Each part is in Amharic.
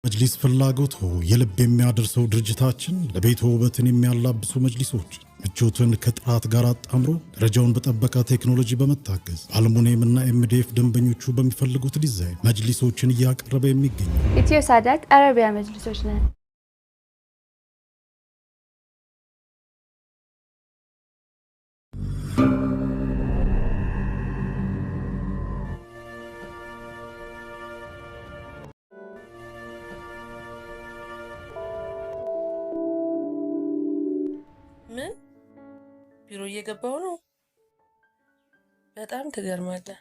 መጅሊስ ፍላጎት የልብ የሚያደርሰው ድርጅታችን ለቤት ውበትን የሚያላብሱ መጅሊሶችን ምቾትን ከጥራት ጋር አጣምሮ ደረጃውን በጠበቀ ቴክኖሎጂ በመታገዝ አልሙኒየምና MDF ደንበኞቹ በሚፈልጉት ዲዛይን መጅሊሶችን እያቀረበ የሚገኘው ኢትዮ ሳዳት አረቢያ መጅሊሶች ነን። ምን ቢሮ እየገባው ነው? በጣም ትገርማለህ።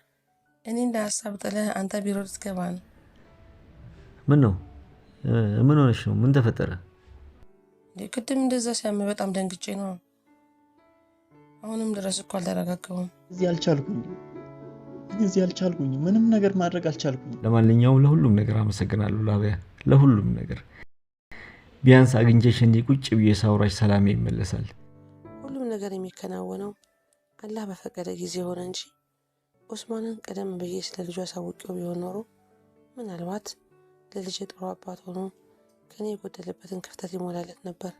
እኔ እንደ ሀሳብ ጥለህ አንተ ቢሮ ልትገባ ነው። ምን ነው? ምን ሆነሽ ነው? ምን ተፈጠረ? እንዴ ቅድም እንደዛ ሲያምህ በጣም ደንግጬ ነው። አሁንም ድረስ እኮ አልተረጋጋሁም። እዚህ አልቻልኩኝ፣ እዚህ አልቻልኩኝ፣ ምንም ነገር ማድረግ አልቻልኩኝ። ለማንኛውም ለሁሉም ነገር አመሰግናለሁ ላቢያ፣ ለሁሉም ነገር። ቢያንስ አግኝቼሽ እንዲህ ቁጭ ብዬ ሳውራሽ ሰላሜ ይመለሳል። ሁሉም ነገር የሚከናወነው አላህ በፈቀደ ጊዜ ሆነ እንጂ ኦስማንን ቀደም ብዬ ስለ ልጁ አሳውቄው ቢሆን ኖሮ ምናልባት ለልጄ ጥሩ አባት ሆኖ ከኔ የጎደለበትን ክፍተት ይሞላለት ነበር።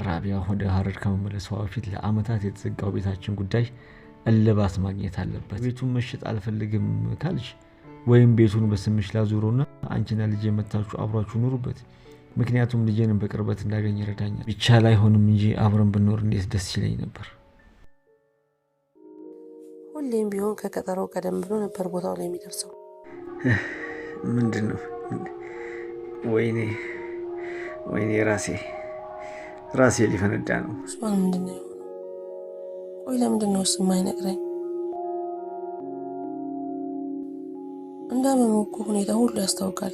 ራቢያ ወደ ሀረር ከመመለሷ በፊት ለአመታት የተዘጋው ቤታችን ጉዳይ እልባት ማግኘት አለበት። ቤቱን መሸጥ አልፈልግም ካልሽ ወይም ቤቱን በስምሽ ላዙሮና አንቺና ልጄ መታችሁ አብሯችሁ ኑሩበት። ምክንያቱም ልጄንም በቅርበት እንዳገኝ ይረዳኛል። ብቻ ላይሆንም እንጂ አብረን ብንኖር እንዴት ደስ ይለኝ ነበር። ሁሌም ቢሆን ከቀጠሮው ቀደም ብሎ ነበር ቦታው ላይ የሚደርሰው። ምንድን ነው? ወይኔ ወይኔ፣ ራሴ ራሴ ሊፈነዳ ነው። ኡስማን ምንድን ነው የሆነው? ቆይ ለምንድን ነው እሱ የማይነግረኝ? እንዳመመው እኮ ሁኔታ ሁሉ ያስታውቃል።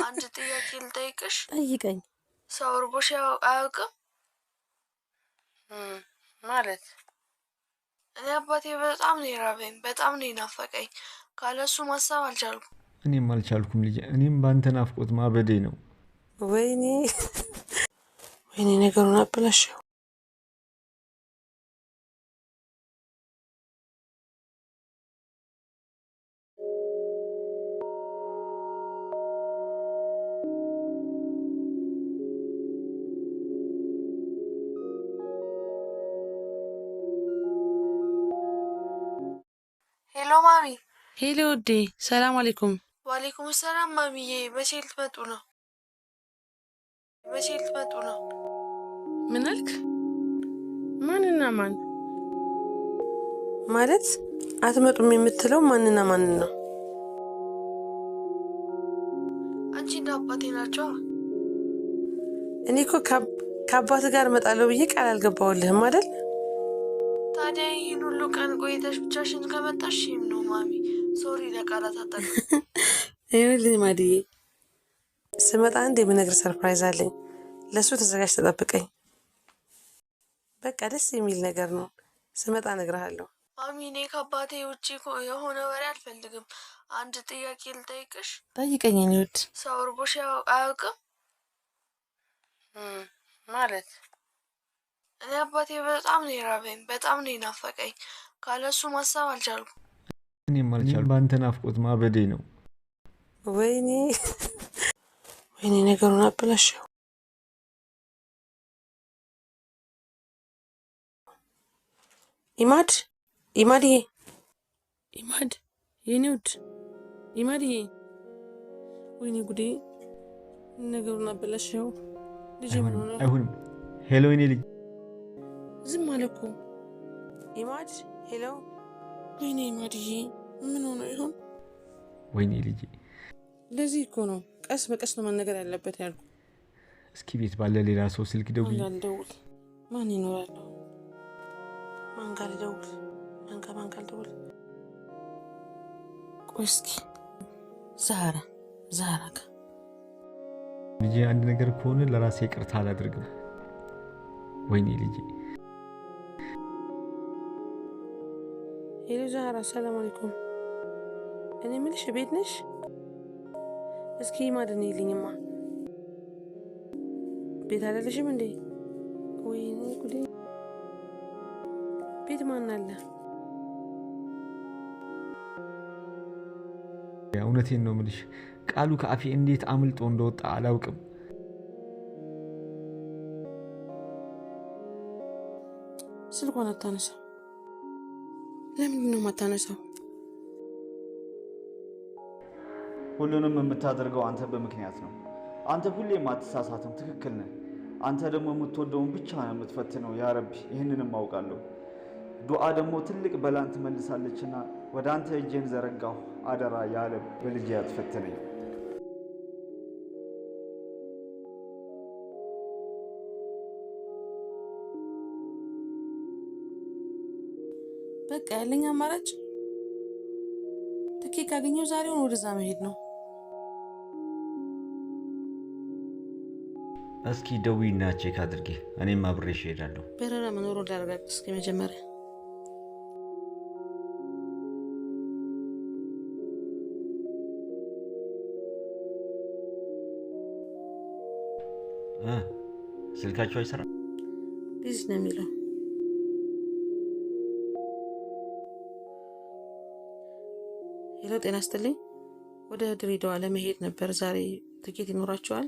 አንድ ጥያቄ ልጠይቅሽ። ጠይቀኝ። ሰው እርቦሽ አያውቅም? ማለት እኔ አባቴ በጣም ነው የራበኝ፣ በጣም ነው የናፈቀኝ። ካለሱ ማሰብ አልቻልኩም። እኔም አልቻልኩም ልጄ። እኔም በአንተ ናፍቆት ማበዴ ነው። ወይኔ ወይኔ፣ ነገሩን አበላሸው። Hello ማሚ። Hello ውዴ፣ ሰላም አለይኩም። ዋሌኩም ሰላም ማሚዬ። መቼ ልትመጡ ነው? መቼ ልትመጡ ነው? ምን አልክ? ማንና ማን ማለት? አትመጡም የምትለው ማንና ማንን ነው? አንቺና አባቴ ናቸው። እኔ እኮ ከአባት ጋር እመጣለሁ ብዬ ቃል አልገባሁልህም አይደል? ታዲያ ይህን ሁሉ ቀን ቆይተሽ ብቻሽን ከመጣሽ shame ነው ማሚ። Sorry ለቃላት አጠቃቀም። ይኸውልህ ማድዬ፣ ስመጣ አንድ የምነግርህ surprise አለኝ። ለእሱ ተዘጋጅ፣ ተጠብቀኝ። በቃ ደስ የሚል ነገር ነው። ስመጣ እነግርሃለሁ። ማሚ እኔ ከአባቴ ውጭ የሆነ ወሬ አልፈልግም። አንድ ጥያቄ ልጠይቅሽ። ጠይቀኝ የኔ ውድ። ሰው እርቦሽ አያውቅም? ማለት እኔ አባቴ በጣም ነው የራበኝ፣ በጣም ነው የናፈቀኝ። ካለሱ ማሰብ አልቻልኩም። እኔም አልቻልኩም። በአንተ ናፍቆት ማበዴ ነው። ወይኔ ወይኔ፣ ነገሩን አበላሸው። ኢማድ ኢማድዬ፣ ኢማድ የኔ ውድ ኢማድዬ፣ ወይኔ ጉዴ፣ ነገሩን አበላሸው። ልጄ ምን ሆነ? አይሆንም። Hello የኔ ልጅ። ዝም አለ እኮ ኢማድ። Hello፣ ወይኔ ኢማድዬ፣ ምን ሆነ ይሆን? ወይኔ ልጄ። ለዚህ እኮ ነው ቀስ በቀስ ነው መነገር ያለበት ያልኩ። እስኪ ቤት ባለ ሌላ ሰው ስልክ ደውይ። ማን ጋር ልደውል? ማን ይኖራል? ማን ጋር ልደውል? ማን ጋር ማን ጋር ልደውል? ቆይ እስኪ ዛራ ዛራ ጋር ልጄ አንድ ነገር ከሆነ ለራሴ ይቅርታ አላደርግም። ወይኔ ልጄ። Hello ዛራ፣ ሰላም አለይኩም። እኔ የምልሽ ቤት ነሽ? እስኪ ኢማድን ይልኝማ። ቤት አይደለሽም እንዴ? ወይኔ ጉዴ! ቤት ማን አለ? እውነቴን ነው የምልሽ፣ ቃሉ ከአፌ እንዴት አምልጦ እንደወጣ አላውቅም። ስልኳን አታነሳው። ለምንድን ነው የማታነሳው? ሁሉንም የምታደርገው አንተ በምክንያት ነው። አንተ ሁሌም አትሳሳትም፣ ትክክል ነህ። አንተ ደግሞ የምትወደውን ብቻ ነው የምትፈትነው። ያ ረቢ ይህንንም አውቃለሁ። ዱዓ ደግሞ ትልቅ በላን ትመልሳለችና ወደ አንተ እጄን ዘረጋሁ። አደራ ያለ በልጄ አትፈትነኝ። በቃ ያለኝ አማራጭ ትኬት ካገኘው ዛሬውን ወደዛ መሄድ ነው። እስኪ ደውይና check አድርጊ፣ እኔም አብሬሽ እሄዳለሁ። በረራ መኖሩን ላረጋግጥ እስኪ መጀመሪያ። ስልካቸው አይሰራም። Busy ነው የሚለው። Hello፣ ጤና ይስጥልኝ። ወደ ድሬዳዋ ለመሄድ ነበር ዛሬ። ትኬት ይኖራችኋል?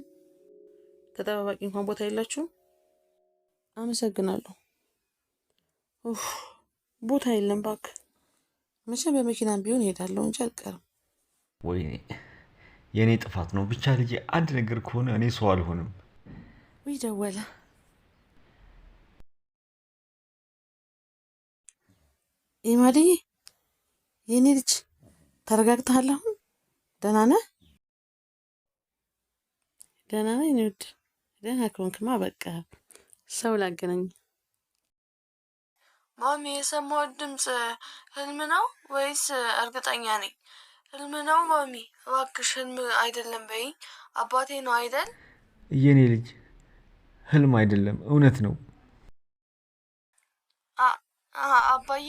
ተጠባባቂ እንኳን ቦታ የላችሁም? አመሰግናለሁ። ኡፍ፣ ቦታ የለም እባክህ። መቼም በመኪናም ቢሆን እሄዳለሁ እንጂ አልቀርም። ወይኔ የእኔ ጥፋት ነው። ብቻ ልጄ አንድ ነገር ከሆነ እኔ ሰው አልሆንም። ውይ ደወለ። ኢማድዬ የኔ ልጅ ተረጋግተሃል? አሁን ደህና ነህ? ደህና ነህ የኔ ውድ? ደህና ከሆንክማ በቃ ሰው ላገናኝ። ማሚ፣ የሰማሁት ድምፅ ህልም ነው ወይስ? እርግጠኛ ነኝ ህልም ነው። ማሚ እባክሽ ህልም አይደለም በይኝ። አባቴ ነው አይደል? የኔ ልጅ ህልም አይደለም፣ እውነት ነው። አባዬ።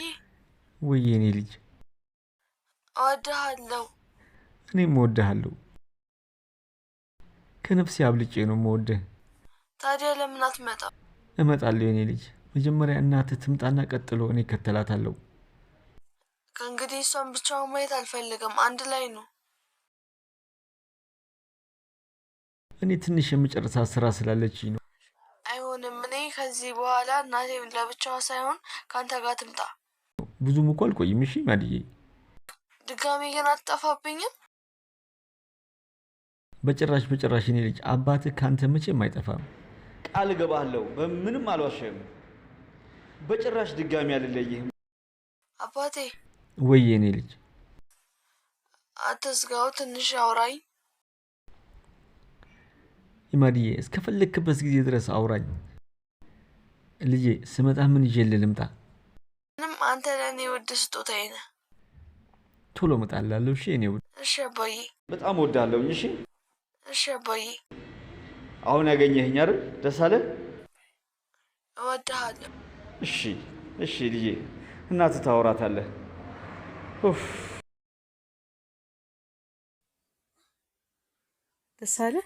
ወይ የኔ ልጅ እወድሃለሁ። እኔም እወድሃለሁ። ከነፍሴ አብልጬ ነው የምወድህ። ታዲያ ለምን አትመጣም? እመጣለሁ የኔ ልጅ። መጀመሪያ እናትህ ትምጣና ቀጥሎ እኔ እከተላታለሁ። ከእንግዲህ እሷን ብቻዋን ማየት አልፈልግም። አንድ ላይ ነው። እኔ ትንሽ የምጨርሳት ስራ ስላለችኝ ነው። አይሆንም። እኔ ከዚህ በኋላ እናቴ ለብቻዋ ሳይሆን ከአንተ ጋር ትምጣ። ብዙም እኮ አልቆይም። እሺ ማድዬ። ድጋሜ ግን አትጠፋብኝም? በጭራሽ በጭራሽ የኔ ልጅ፣ አባትህ ከአንተ መቼም አይጠፋም። ቃል እገባለሁ፣ በምንም አልዋሸህም። በጭራሽ ድጋሚ አልለይህም። አባቴ። ወይ የኔ ልጅ አትዝጋው፣ ትንሽ አውራኝ። ኢማድዬ፣ እስከፈለክበት ጊዜ ድረስ አውራኝ። ልጄ ስመጣ ምን ይዤልህ ልምጣ? ምንም፣ አንተ ለእኔ ውድ ስጦታዬ ነህ። ቶሎ እመጣልሃለሁ። እሺ የኔ ውድ። እሺ አባዬ። በጣም እወድሃለሁኝ። እሺ እሺ አባዬ። አሁን ያገኘኸኝ አይደል? ደስ አለህ? እወድሃለሁ። እሺ እሺ ልጄ፣ እናትህ ታወራታለህ። ኡፍ ደስ አለህ?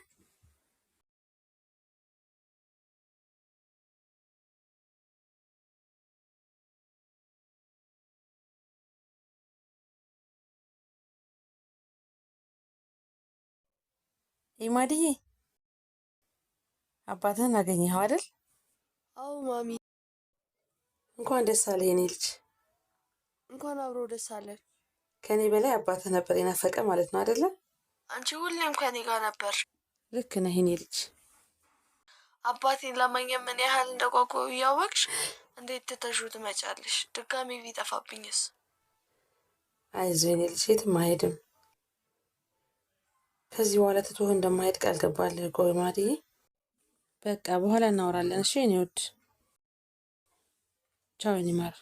ኢማድዬ አባትህን አገኘኸው አይደል? አዎ ማሚ። እንኳን ደስ አለህ የኔ ልጅ። እንኳን አብሮ ደስ አለን። ከኔ በላይ አባትህ ነበር የናፈቀ ማለት ነው አይደለ? አንቺ ሁሌም ከኔ ጋር ነበር። ልክ ነህ የኔ ልጅ። አባቴን ለማግኘት ምን ያህል እንደጓጓሁ እያወቅሽ እንዴት ትተሽው ትመጫለሽ? ድጋሜ ቢጠፋብኝስ? አይዞህ የኔ ልጅ፣ የትም አይሄድም። ከዚህ በኋላ ትቶህ እንደማይሄድ ቃል ገባልህ እኮ ኢማድዬ። በቃ በኋላ እናወራለን። እሺ የኔ ውድ። ቻው የኔ ማር።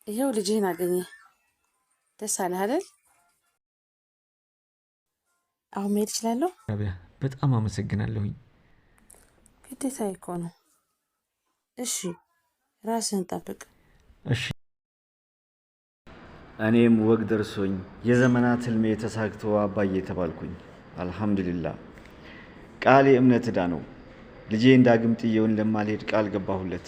ይኸው ልጅህን አገኘ። ደስ አለህ አይደል? አሁን መሄድ እችላለሁ? ራቢያ፣ በጣም አመሰግናለሁኝ። ግዴታ እኮ ነው። እሺ ራስህን ጠብቅ። እሺ። እኔም ወግ ደርሶኝ የዘመናት ህልሜ ተሳክቶ አባዬ ተባልኩኝ። አልሐምዱሊላህ። ቃል የእምነት ዕዳ ነው። ልጄን ዳግም ጥዬው እንደማልሄድ ቃል ገባሁለት።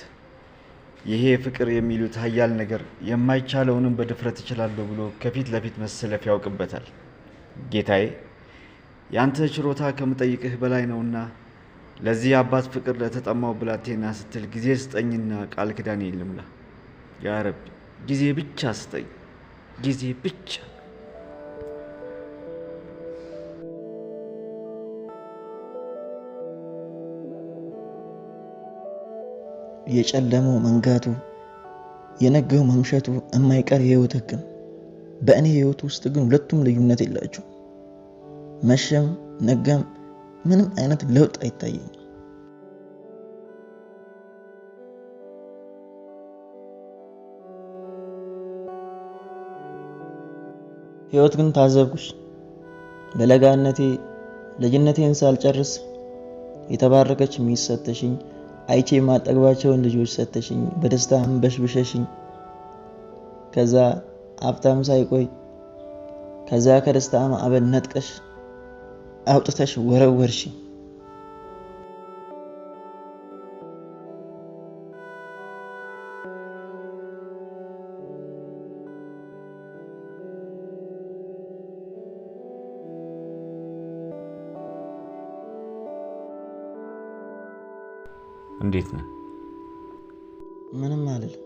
ይሄ ፍቅር የሚሉት ሀያል ነገር የማይቻለውንም በድፍረት እችላለሁ ብሎ ከፊት ለፊት መሰለፍ ያውቅበታል። ጌታዬ፣ ያንተ ችሮታ ከምጠይቅህ በላይ ነውና ለዚህ አባት ፍቅር ለተጠማው ብላቴና ስትል ጊዜ ስጠኝና ቃል ኪዳኔ ልሙላ። ያ ረቢ፣ ጊዜ ብቻ ስጠኝ፣ ጊዜ ብቻ። የጨለመው መንጋቱ የነጋው መምሸቱ የማይቀር የህይወት ህግ ነው። በእኔ ህይወት ውስጥ ግን ሁለቱም ልዩነት የላቸው። መሸም ነጋም ምንም አይነት ለውጥ አይታየኝም። ህይወት ግን ታዘብኩሽ። በለጋነቴ ልጅነቴን ሳልጨርስ የተባረከች ሚስት ሰተሽኝ፣ አይቼ የማልጠግባቸውን ልጆች ሰተሽኝ፣ በደስታ አንበሽብሸሽኝ። ከዛ አፍታም ሳይቆይ ከዛ ከደስታ ማዕበል ነጥቀሽ አውጥተሽ ወረወርሽኝ። እንዴት ነህ? ምንም አልልም።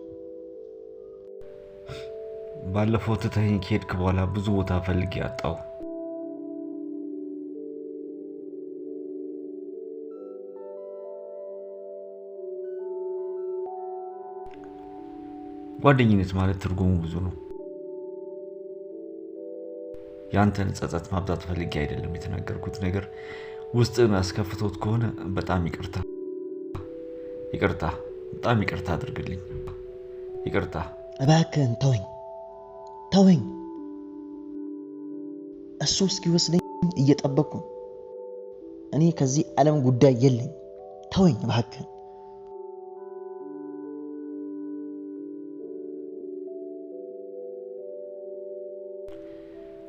ባለፈው ትተኸኝ ከሄድክ በኋላ ብዙ ቦታ ፈልጌ አጣሁ። ጓደኝነት ማለት ትርጉሙ ብዙ ነው። ያንተን ጸጸት ማብዛት ፈልጌ አይደለም የተናገርኩት ነገር ውስጥን አስከፍቶት ከሆነ በጣም ይቅርታ፣ ይቅርታ፣ በጣም ይቅርታ አድርግልኝ። ይቅርታ። እባክህን ተወኝ፣ ተወኝ። እሱ እስኪወስደኝ እየጠበቅኩ ነው። እኔ ከዚህ ዓለም ጉዳይ የለኝ። ተወኝ እባክህን።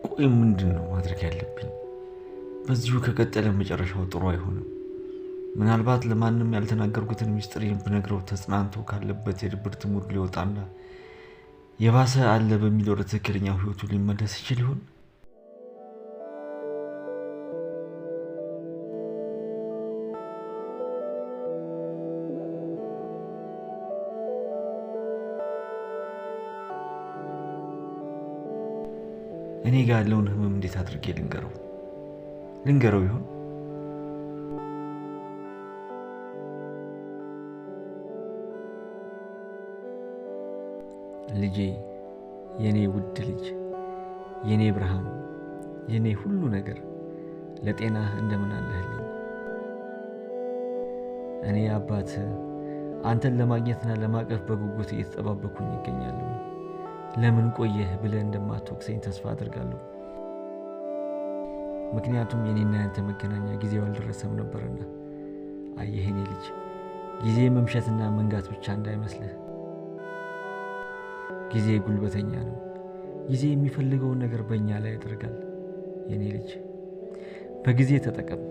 ቆይ ምንድን ነው ማድረግ ያለብኝ? በዚሁ ከቀጠለ መጨረሻው ጥሩ አይሆንም። ምናልባት ለማንም ያልተናገርኩትን ሚስጥሬን ብነግረው ተጽናንቶ ካለበት የድብርት mood ሊወጣና የባሰ አለ በሚል ወደ ትክክለኛው ህይወቱ ሊመለስ ይችል ይሆን? እኔ ጋር ያለውን ህመም እንዴት አድርጌ ልንገረው? ልንገረው ይሆን? ልጄ፣ የኔ ውድ ልጅ፣ የኔ ብርሃን፣ የኔ ሁሉ ነገር፣ ለጤናህ እንደምን አለህልኝ? እኔ አባት አንተን ለማግኘትና ለማቀፍ በጉጉት እየተጠባበኩኝ ይገኛለሁ። ለምን ቆየህ ብለህ እንደማትወቅሰኝ ተስፋ አድርጋለሁ። ምክንያቱም የኔና ያንተ መገናኛ ጊዜው አልደረሰም ነበርና። አየህ የኔ ልጅ፣ ጊዜ መምሸትና መንጋት ብቻ እንዳይመስልህ። ጊዜ ጉልበተኛ ነው። ጊዜ የሚፈልገውን ነገር በእኛ ላይ ያደርጋል። የኔ ልጅ፣ በጊዜ ተጠቀም።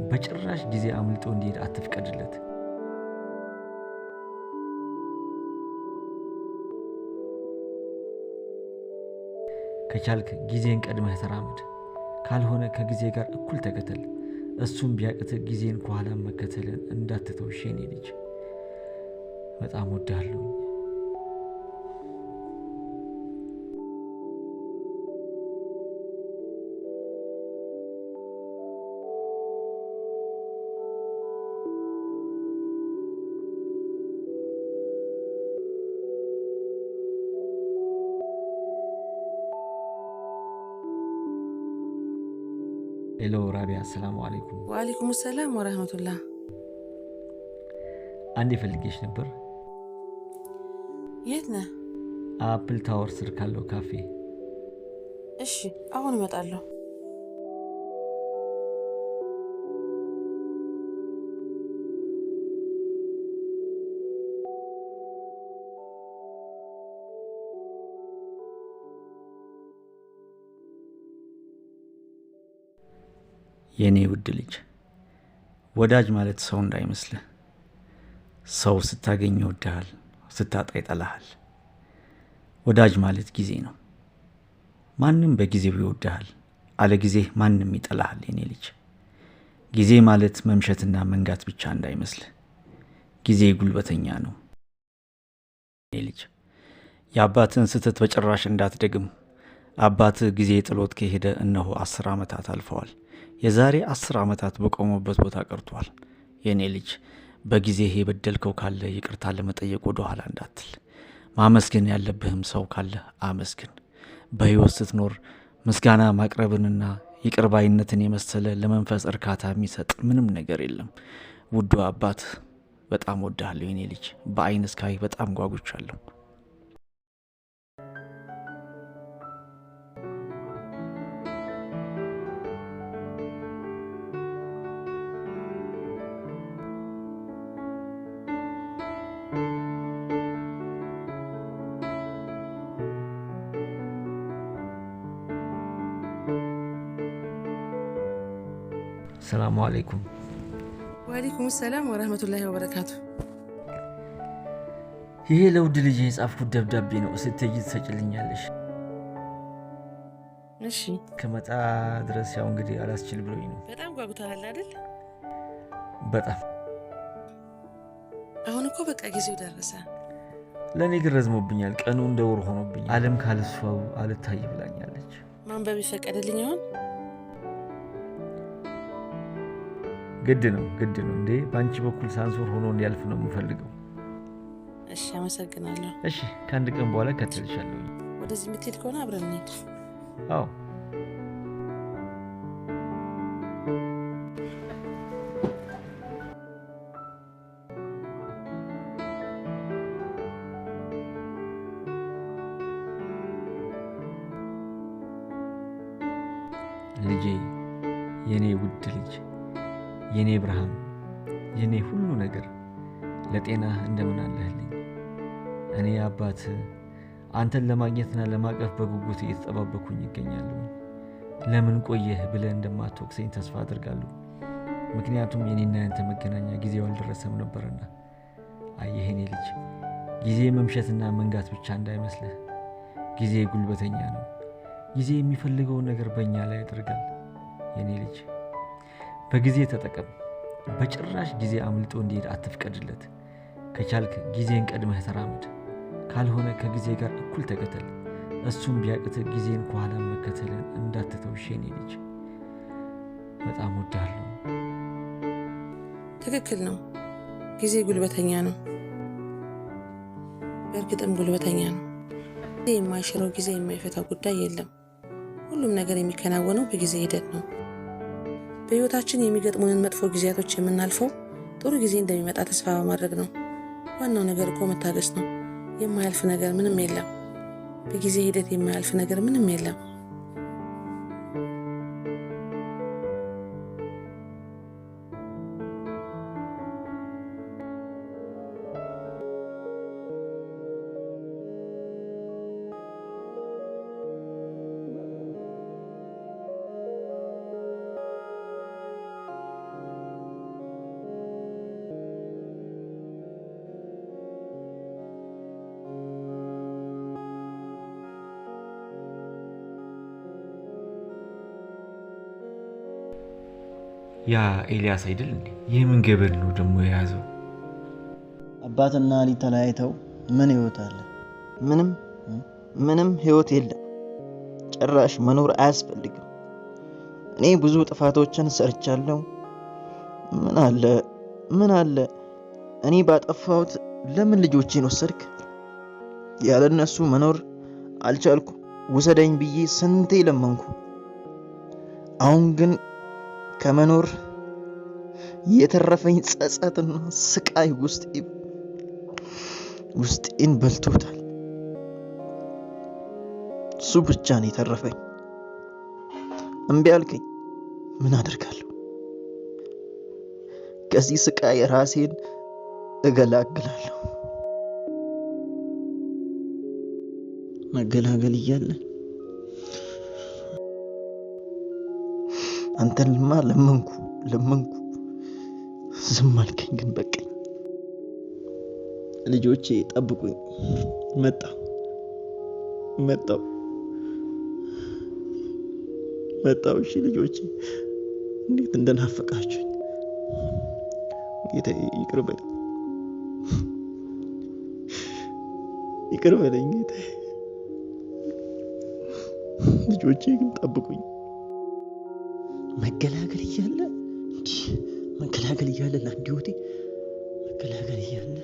በጭራሽ ጊዜ አምልጦ እንዲሄድ አትፍቀድለት። ከቻልክ ጊዜን ቀድመህ ተራመድ፣ ካልሆነ ከጊዜ ጋር እኩል ተከተል። እሱም ቢያቅትህ ጊዜን ከኋላ መከተልን እንዳትተው። እሺ የኔ ልጅ፣ በጣም እወድሃለሁ። Hello ራቢያ፣ አሰላሙ አለይኩም። ወአለይኩም ሰላም ወረህመቱላህ። አንዴ ፈልጌሽ ነበር። የት ነህ? አፕል ታወር ስር ካለው ካፌ። እሺ፣ አሁን እመጣለሁ። የኔ ውድ ልጅ፣ ወዳጅ ማለት ሰው እንዳይመስልህ። ሰው ስታገኝ ይወድሃል፣ ስታጣ ይጠላሃል። ወዳጅ ማለት ጊዜ ነው። ማንም በጊዜው ይወድሃል፣ አለ ጊዜ ማንም ይጠላሃል። የኔ ልጅ ጊዜ ማለት መምሸትና መንጋት ብቻ እንዳይመስልህ። ጊዜ ጉልበተኛ ነው። የኔ ልጅ የአባትህን ስህተት በጭራሽ እንዳትደግም። አባትህ ጊዜ ጥሎት ከሄደ እነሆ 10 ዓመታት አልፈዋል። የዛሬ 10 ዓመታት በቆመበት ቦታ ቀርቷል። የኔ ልጅ በጊዜህ የበደልከው ካለ ይቅርታ ለመጠየቅ ወደ ኋላ እንዳትል። ማመስገን ያለብህም ሰው ካለ አመስግን። በሕይወት ስትኖር ምስጋና ማቅረብንና ይቅር ባይነትን የመሰለ ለመንፈስ እርካታ የሚሰጥ ምንም ነገር የለም። ውዱ አባት በጣም ወድሃለሁ የኔ ልጅ። በአይን እስካይ በጣም ጓጉቻለሁ። ሰላሙ አለይኩም። ወአለይኩም ሰላም ወረህመቱላሂ ወበረካቱ። ይሄ ለውድ ልጅ የጻፍኩት ደብዳቤ ነው። ስትሄጂ ትሰጭልኛለሽ። እሺ፣ ከመጣ ድረስ ያው እንግዲህ አላስችል ብሎኝ ነው። በጣም ጓጉተሃል አይደል? በጣም። አሁን እኮ በቃ ጊዜው ደረሰ። ለእኔ ግን ረዝሞብኛል። ቀኑ እንደ ወር ሆኖብኛል። ዓለም ካለሷው አልታይ ብላኛለች። ማንበብ ይፈቀድልኝ ይሆን? ግድ ነው ግድ ነው እንዴ! በአንቺ በኩል ሳንሱር ሆኖ እንዲያልፍ ነው የምፈልገው። እሺ፣ አመሰግናለሁ። እሺ፣ ከአንድ ቀን በኋላ እከተልሻለሁ። ወደዚህ የምትሄድ ከሆነ አብረን እንሂድ። አዎ። ልጄ፣ የኔ ውድ ልጅ፣ የኔ ብርሃን፣ የኔ ሁሉ ነገር፣ ለጤናህ እንደምን አለህልኝ? እኔ አባት አንተን ለማግኘትና ለማቀፍ በጉጉት እየተጠባበኩኝ ይገኛለሁ። ለምን ቆየህ ብለህ እንደማትወቅሰኝ ተስፋ አድርጋለሁ። ምክንያቱም የኔና ያንተ መገናኛ ጊዜው አልደረሰም ነበርና። አየህ የኔ ልጅ፣ ጊዜ መምሸትና መንጋት ብቻ እንዳይመስልህ። ጊዜ ጉልበተኛ ነው። ጊዜ የሚፈልገውን ነገር በእኛ ላይ ያደርጋል። የኔ ልጅ በጊዜ ተጠቀም። በጭራሽ ጊዜ አምልጦ እንዲሄድ አትፍቀድለት። ከቻልክ ጊዜን ቀድመህ ተራመድ፣ ካልሆነ ከጊዜ ጋር እኩል ተከተል። እሱም ቢያቅትህ ጊዜን ከኋላ መከተልን እንዳትተው። እሺ የኔ ልጅ፣ በጣም ወድሃለሁ። ትክክል ነው። ጊዜ ጉልበተኛ ነው። በእርግጥም ጉልበተኛ ነው። ጊዜ የማይሽረው ጊዜ የማይፈታው ጉዳይ የለም። ሁሉም ነገር የሚከናወነው በጊዜ ሂደት ነው። በሕይወታችን የሚገጥሙንን መጥፎ ጊዜያቶች የምናልፈው ጥሩ ጊዜ እንደሚመጣ ተስፋ በማድረግ ነው። ዋናው ነገር እኮ መታገስ ነው። የማያልፍ ነገር ምንም የለም። በጊዜ ሂደት የማያልፍ ነገር ምንም የለም። ያ ኤልያስ አይደል እንዴ? የምን ገበር ነው ደግሞ የያዘው? አባትና ልጅ ተለያይተው ምን ህይወት አለ? ምንም ምንም ህይወት የለም። ጭራሽ መኖር አያስፈልግም። እኔ ብዙ ጥፋቶችን ሰርቻለሁ። ምን አለ ምን አለ እኔ ባጠፋሁት ለምን ልጆቼን ወሰድክ? ያለ እነሱ መኖር አልቻልኩም። ውሰደኝ ብዬ ስንቴ ለመንኩ። አሁን ግን ከመኖር የተረፈኝ ጸጸትና ስቃይ ውስጤን በልቶታል። እሱ ብቻ ነው የተረፈኝ። እምቢ አልከኝ። ምን አደርጋለሁ? ከዚህ ስቃይ ራሴን እገላግላለሁ። መገላገል እያለ አንተንማ ለመንኩ ለመንኩ፣ ዝም አልከኝ። ግን በቃኝ። ልጆቼ ጠብቁኝ። መጣሁ መጣሁ መጣሁ። እሺ ልጆቼ፣ እንዴት እንደናፈቃችሁኝ። ጌታዬ ይቅር በለኝ፣ ይቅር በለኝ ጌታዬ። ልጆቼ ግን ጠብቁኝ። መገላገል እያለ እንዲህ መገላገል እያለ ለአንድ ህይወቴ መገላገል እያለ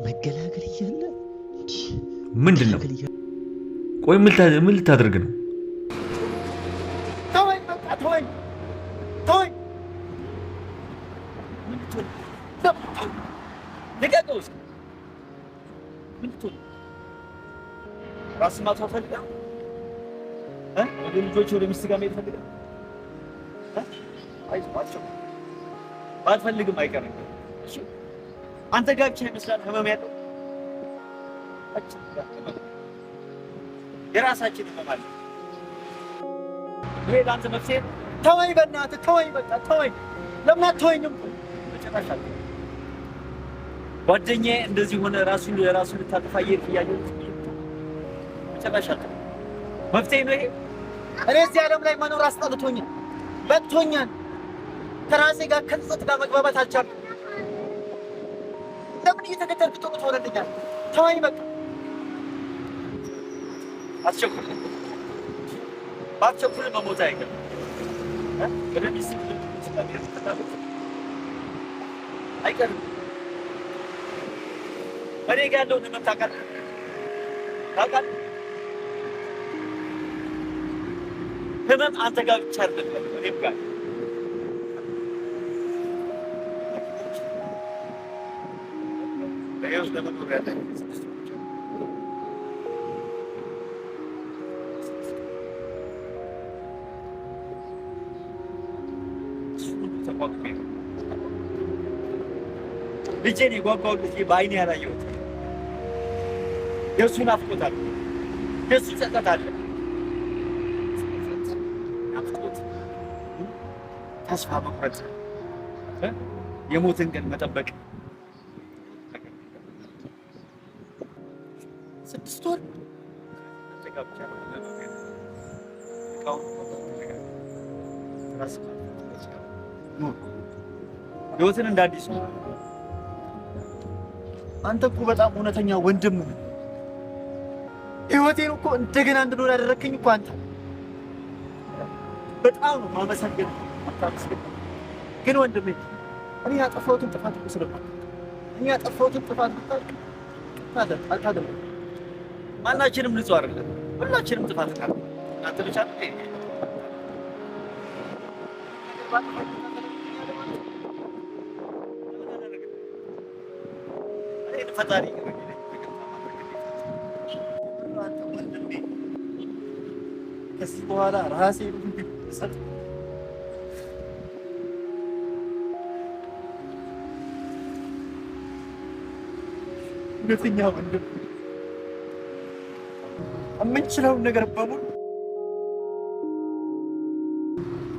መገላገል እያለ እንዲህ ምንድን ነው? ቆይ ምን ልታደርግ ነው? ተወኝ፣ በቃ ተወኝ፣ ተወኝ። ልቀቀው እስኪ። ምን ልትሆን ራስን ማጥፋት ፈልገህ እ ወደ ልጆች ወደ ሚስት ጋር መሄድ ፈልገህ እ? አይዞህ፣ አትቸኩል። ባትፈልግም አይቀርም። እሺ፣ አንተ ጋር ብቻ ይመስላል ህመም ያለው፣ ሁላችንም ጋር ህመም፣ የራሳችን ህመም አለ። ይሄ ለአንተ መፍትሄ ነው? ተወኝ፣ በእናትህ ተወኝ፣ በቃ ተወኝ። ለምን አትተወኝም? በጭራሽ አልተውም። ጓደኛዬ እንደዚህ ሆነ ራሱን ራሱን ልታጠፋ እየሄድክ እያየሁት በጭራሽ አልተውም። መፍትሄ ነው ይሄ? እኔ እዚህ ዓለም ላይ መኖር አስጠልቶኛል፣ በቅቶኛል። ከራሴ ጋር ከጸጸት ጋር መግባባት አልቻልኩም። ለምን እየተከተልክ ጥሩ ትሆንልኛል? ተወኝ በቃ። አትቸኩል። ባትቸኩል መሞት አይቀርም። እ? ወደ ሚስት ፍላጎት አይቀርም። እኔ ጋር ያለውን ህመም ታውቃለህ? ታውቃለህ? ህመም አንተ ጋር ብቻ አይደለም ያለው፣ እኔም ጋር። በሕይወት ለመኖር ያለኝ 6 ወር ብቻ ነው። እሱን ሁሉ ተቋቁሜ ነው። ልጄን የጓጓውን ልጄ በአይኔ ያላየሁት የእሱ ናፍቆት አለ፣ የእሱ ጸጸት አለ። ናፍቆት፣ ተስፋ መቁረጥ፣ እ? የሞትን ቀን መጠበቅ። 6 ወር። አንተ ጋር ብቻ ነው ህመም ያለው። እቃውን ተረጋጋ። ራስህን ማጥፋት ኑር። ህይወትን እንደ አዲስ ኑር። አንተ እኮ በጣም እውነተኛ ወንድም ነህ። ህይወቴን እኮ እንደገና እንድኖር ያደረግከኝ እኮ አንተ። በጣም ነው ማመሰግን። አታመስግን። ግን ወንድሜ፣ እኔ ያጠፋሁትን ጥፋት እኮ ስለማውቅ፣ እኔ ያጠፋሁትን ጥፋት ብታውቅ አታደርግም። ማናችንም ንጹህ አይደለም። ሁላችንም ጥፋት ካለ እናንተ ብቻ ነው እንዴ? እኔን ፈጣሪ ይቅር እንዲለኝ ይቅርታ ማድረግ ግዴታ ነው። አንተ ወንድሜ፣ ከዚህ በኋላ ራሴን እሰጥ። እውነተኛ ወንድም፣ የምንችለውን ነገር በሙሉ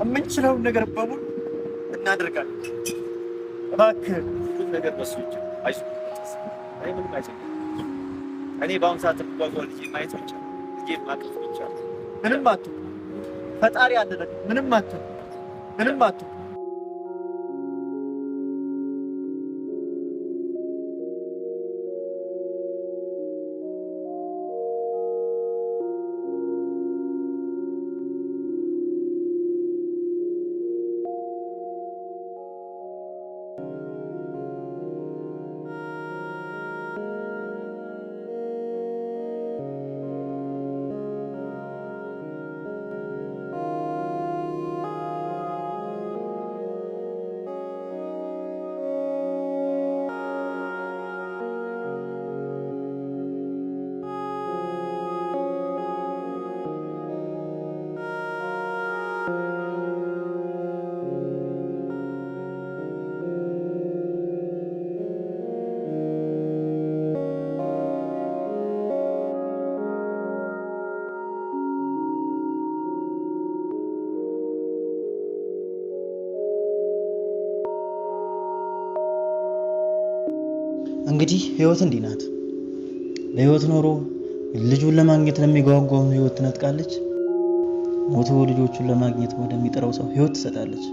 የምንችለውን ነገር በሙሉ እናደርጋለን። እባክህ። ሁሉም ነገር በሱ እጅ ነው። አይዞህ፣ እኔ ምንም አይጨንቅም። እኔ በአሁኑ ሰዓት የምጓጓው ልጄን ማየት ብቻ፣ ልጄን ማቀፍ ብቻ። ምንም አትሁን፣ ፈጣሪ አለ። ምንም አትሁን፣ ምንም አትሁን። እንግዲህ ህይወት እንዲህ ናት። በህይወት ኖሮ ልጁን ለማግኘት ለሚጓጓው ህይወት ትነጥቃለች። ሞቶ ልጆቹን ለማግኘት ወደሚጥረው ሰው ህይወት ትሰጣለች።